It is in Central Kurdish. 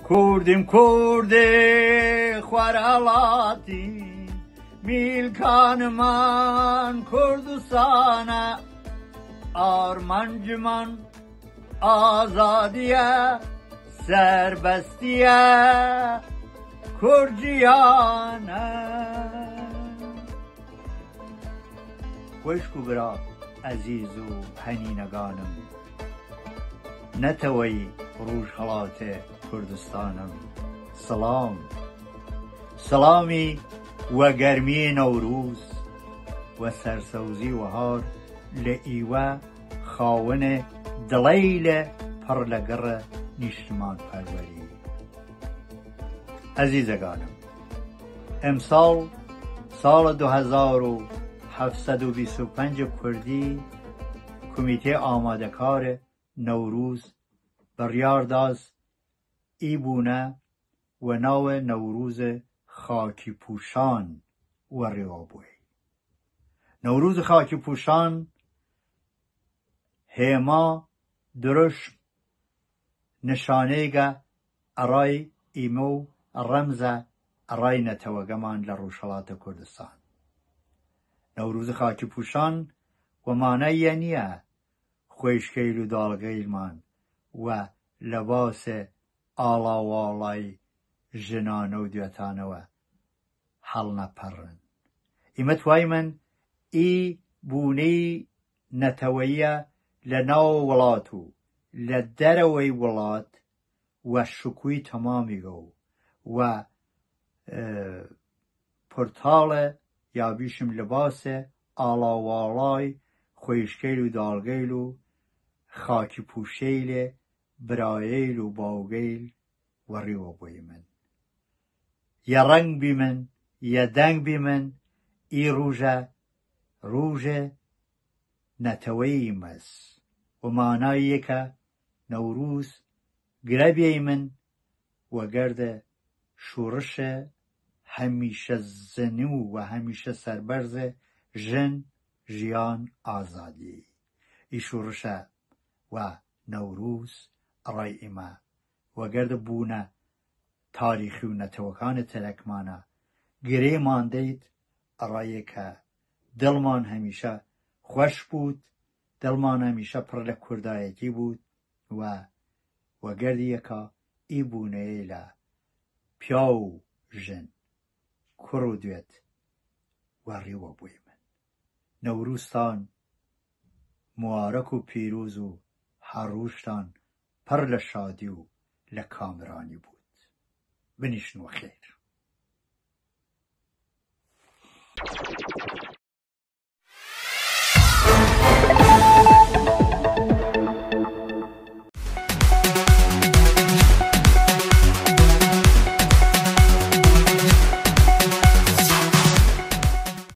کوردیم کوردێ خوەرهەڵاتی میلکانمان کوردستانە ئارمانجمان ئازادیە سەربەستیە کوردیانە. خوەیشک و برا ئەزیز و هەنینەگانم، نەتەوەی ڕووژهەڵات کوردستانم سڵام. سڵامی وە گەرمی نەورووز و سەرسەوزی وەهار لە ئیوە خاوەن دڵەیل پڕ لە گڕ نیشتمانپەروەری. ئەزیزەگانم ئمساڵ ساڵ 2725 کوردی کومیتەی ئامادەکار نەورووز بڕیار داس ئی بوونە وە ناو نەورووز خاکی پووشان وەڕێوە بوەی. نەورووز خاکی پووشان هێما، دروشم، نشانەیگە ئەڕای ئیمە و ڕەمزە ئەڕای نەتەوەگەمان لە ڕووژهەڵات کوردستان. نەورووز خاکی پووشان وە مانای یە نییە خوەیشکەیل و داڵگەیلمان وە لەباس ئاڵاواڵای ژنانە و دوێتانەوە هەڵنەپەڕن. ئیمە توایمن ئی بوونەی نەتەوەییە لە ناو وڵات و لە دەرەوەی وڵات وە شکووی تەمامیگەو وە پرتاڵ یا بیشم لباس ئاڵاواڵای خوەیشکەیل و داڵگەیل و خاکی پووشەیل برایەیل و باوگەیل وەڕیوە بوەیمن. یە ڕەنگ بیمن، یە دەنگ بیمن، ئی ڕووژە ڕووژ نەتەوەی ئیمەس. وە مانای یە کە نەورووز گرە بیەیمن وەگەرد شووڕش هەمیشە زنوو و هەمیشە سەربەرز ژن، ژیان، ئازادی. ئی شووڕشە وە نەورووز ئەڕای ئیمە وەگەرد بوونە تاریخی و نەتەوەکان ترەکمانە گرێمان دەید ئەڕای یە کە دڵمان هەمیشە خوەش بوود، دڵمان هەمیشە پڕ لە کوردایەتی بوود و وەگەرد یەکا ئی بوونەیلە پیاو و ژن، کوڕ و دوێت وەڕیوە بوەیمن. نەورووزتان موارەک و پیرووز و هەر ڕووژتان پڕ لە شادی و لە کامرانی بوود. بنیشن وە خێر.